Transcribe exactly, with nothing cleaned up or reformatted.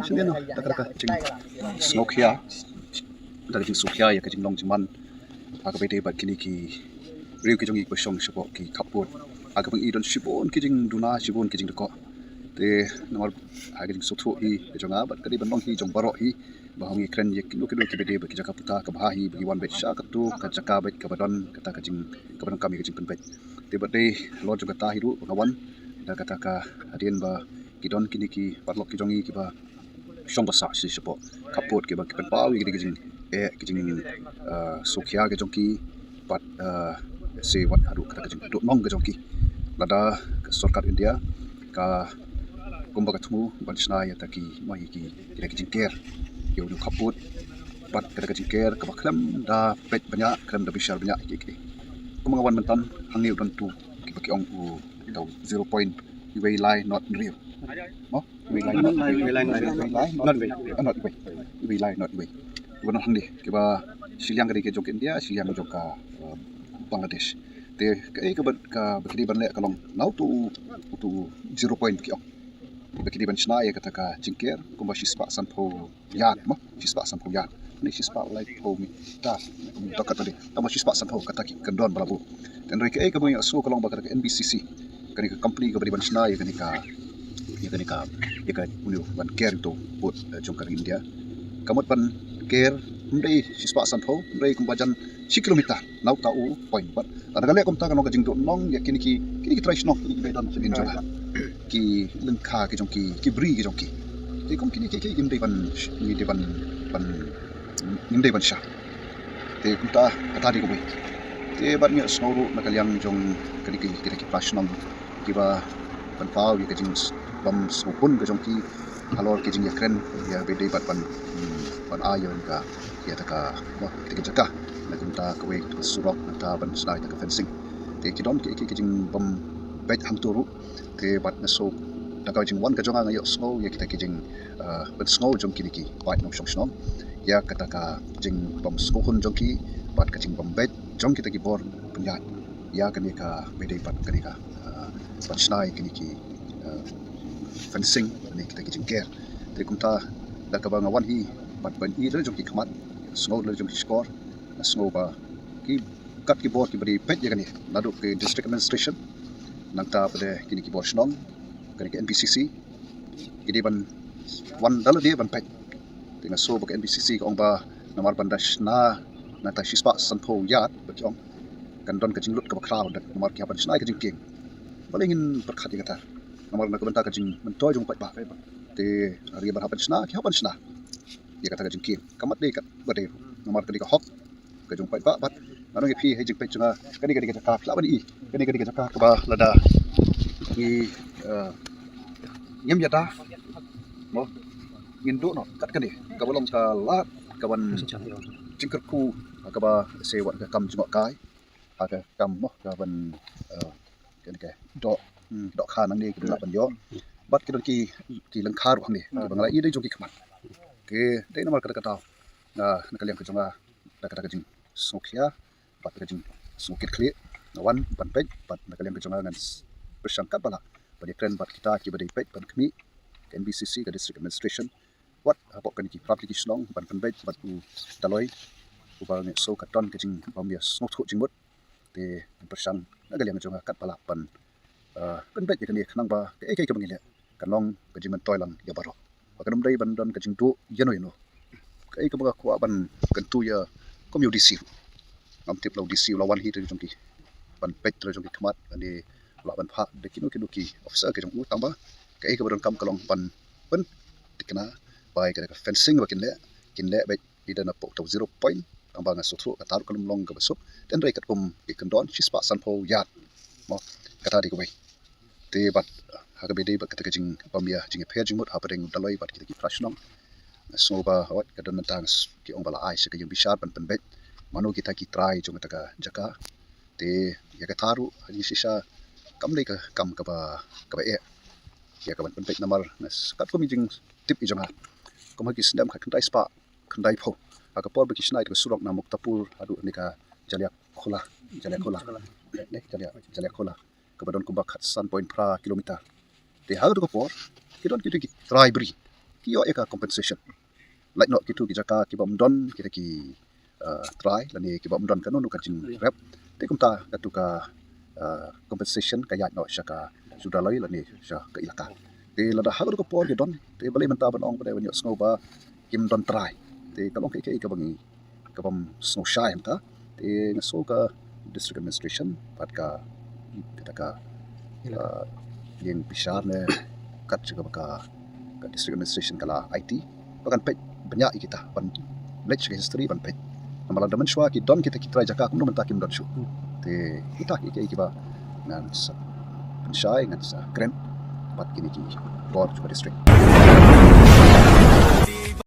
Shisien da ka, da ka jingsngewkhia, da ka jingsngewkhia ïa ka jinglong jingman ha kaba ïadei bad kine ki briew ki jong ngi kiba shong shapoh ki khappud, ha kaba ngi don shibun ki jingduna, shibun ki jingdkoh. Te namar ha ka jingsngewthuh hi ka jong nga bad ka dei ban long hi jong baroh hi, ba haba ngi kren ïa kino kino kiba dei bad ki jaka puta, ka bha hi ba ngi wan beit sha katto ka jaka beit kaba don kata ka jing, kaba donkam ïa ka jingpynbeit. Te bad dei halor jong kata hi ruh ba nga wan da kata ka hadien ba ki don kine ki paralok ki jong ngi kiba shong basa shi shapoh khappud kiba ki pynpaw ïa ki jing, eh, ki jing, eh, sngewkhia ki jong ki bad, eh, se wat haduh kata ka jingduhnong ki jong ki. Lada ka sorkar India ka kumba ka thmu ban shna ïa kata ki, mo, ïa ki, ïa ki jingker ïa u khappud bad kata ka jingker kaba khlem da peit bniah, khlem da bishar bniah ïa ki. Kumba nga wan mynta hangne u don tu kiba ki ong u dau zero point, iwei lai not hynriew. Mo? Iwei lai not, iwei lai not, iwei lai not, ah, not iwei. Iwei lai not iwei. Kiba don hangne kiba shiliang ka dei ka jong ka India, shiliang jong ka, eh, Bangladesh. Te kaei kaba, kaba ki dei ban leh ka long na uto u, uto u zero point ba ki ong. Ba ki dei ban shna ïa kata ka jingker kumba shispah sanphew yard, mo, shispah sanphew yard. Ni shispah laiphew meter. Ni kum ta kata dei. Tangba shispah sanphew kata ki kyndon ba la buh. Te hynrei kaei kaba ngi ïohsngew ka long ba kata ka N B C C, kane ka company kaba dei ban shna ïa kane ka, ïa kane ka, ïa ka, une u ban ker ïa uto u pud, eh, jong ka ri India. Ka mut ban ker ym dei shispah sanphew, ym dei kumba jan shi kilometer na uta u point. Bad lada ka leh kumta kan long ka jingduhnong ïa kine ki, kine ki trai shnong, kine kiba don sha ka jaka, ki lyngkha ki jong ki, ki bri ki jong ki. Te kum kine ki, ki, kim dei ban, kim dei ban, ban, kim dei ban shah. Te kumta kata dei kawei. Te bad ngi ïohsngew ruh na ka liang jong kine ki, kita ki para shnong kiba pynpaw ïa ka jingbym sngewhun ka jong ki halor ki jingïakren ïa ba dei bad ban, hmm, ban ai ïa ka, ïa kata ka, mo, kita ki jaka. Na kumta kawei ka surok, nangta ban shna ïa ka fencing. Te ki don ki, ki, ki jingbym beit hangto ruh. Te bad nga sngew da ka jingwan ka jong nga, nga ïohsngew ïa kita ki jing, eh, pynsngew jong kine ki paid nongshong shnong ïa kata ka jingbym sngewhun jong ki bad ka jingbym beit jong kita ki bor pynïaid ïa kane kaba dei bad kane ka, eh, ban shna ïa kine ki, eh, fencing, kane kita ki jingker. Te kumta da kaba nga wan hi bad ban ïohi da la jong ki khmat, sngew da la jong ki shkor, nga sngew ba ki kat ki bor kiba dei peit ïa kane, naduh ki district administration, nangta pat kine ki bor shnong, kane ka N B C C, ki dei ban wan da lade ban peit. Te nga sngew ba ka N B C C ka ong ba namar ban da shna nangta shispah sanphew yard ba ki ong, kan don ka jinglut kaba khraw, namar ki hap ban shna ïa ka jingkieng. Balei ngin pyrkhat ïa kata? Namar na ka bynta ka jingmyntoi jong u paidbah. Te hynrei ban hap ban shna, ki hap ban shna ïa kata ka jingkieng. Ka mat dei katba dei, namar ka dei ka hok ka jong u paidbah. Bad nga ong ïa phi ha jingpeit jong nga, kane ka dei ka jaka, phi lah ban i, kane ka dei ka jaka kaba lada ngi, eh, ngim ïada, mo, ngin duh noh kat kane kaba long ka lad kaban jingkyrkhu kaba se wat ka kam jngohkai, ha ka kam, mo, kaban, eh, kane ka doh, hmm, dohkha nangne kiba lah ban ïoh. Bad ki don ki, ki lyngkha ruh hangne kiba nga la i da jong ki khmat. Te dei namar kata ka daw nga, na ka liang ka jong nga, da kata ka jingsngewkhia bad ka jingsngewkitkhlieh, nga wan ban peit. Bad na ka liang ka jong nga ngan pyrshang katba lah ban ïakren bad kita kiba dei peit ban khmih, ka N B C C, ka District Administration, wat hapoh kane ki para tylli ki shnong ban pynbeit bad u Daloi uba nga sngew ka don ka jingbym ïasngewthuh jingmut. Te ngan pyrshang na ka liang jong nga katba lah ban, eh, pynbeit ïa kane khnang ba kaei kaei kaba ngi leh kan long ka jingmyntoi lang ïa baroh. Ba kan ym dei ban don ka jingduh ïano ïano. Kaei kaba nga kwah ban kyntu ïa kum ïa u D C ruh. Ngam tip la u D C u la wan hi da la jong ki, ban peit da la jong ki khmat, lane u lah ban phah da kino kino ki officer ki jong u, tangba kaei kaba donkam ka long ban pynthikna ba ïa kata ka fencing ba kin leh, kin leh beit ïa da napoh uta u zero point, tangba nga sngewthuh kata ruh ka lum long kaba suk. Te hynrei katkum ki kyndon shispah sanphew yard, mo, kata dei kawei. Te bad ha kaba dei bad kata ka jingbym ïa, jingïapher jingmut hapdeng u Daloi bad kita ki para shnong, nga sngew ba wat ka don mynta ki ong ba la ai sha ka ïing bishar ban pynbeit mano kita ki trai jong kata ka jaka. Te ïa kata ruh ha jingshisha kam dei ka kam kaba, kaba eh ïa ka ban pynbeit, namar nga s-, katkum i jingtip i jong nga, kum ha ki snem khatkhyndai spah khyndaiphew, ha ka por ba ki shna ïa ka surok na Muktapur haduh kane ka Jaliakhola, Jaliakhola, ne, Jalia, Jaliakhola, kaba don kumba khatsan point phra kilometer. Te ha kato ka por ki don kito ki trai bri, ki ïoh ïa ka compensation. Lait noh kitu ki jaka ki bym don kita ki uh, trai lane ki bym don kano kano ka jingrep. Te kumta katu ka uh, compensation ka ïaid noh sha ka Shu Daloi lane sha ka ilaka. Te lada ha katu ka por ki don, te balei mynta ban ong ba dei ban ïohsngew ba kim don trai. Te ka long kaei kaei kaba ngi, ka bym sngew shai hangta. Te nga sngew ka district administration bad ka, kata ka, uh, ïing bishar ne kat jaka ba ka, ka district administration ka la aiti ba kan peit bniah ïa kita, ban leit sha ka history ban peit. Namar lada mynshuwa ki don kita ki trai jaka kumno mynta kim don shuh. Te kita ki, ki, kiba ngan sa pynshai, ngan sa kren bad kine ki bor jong ka district.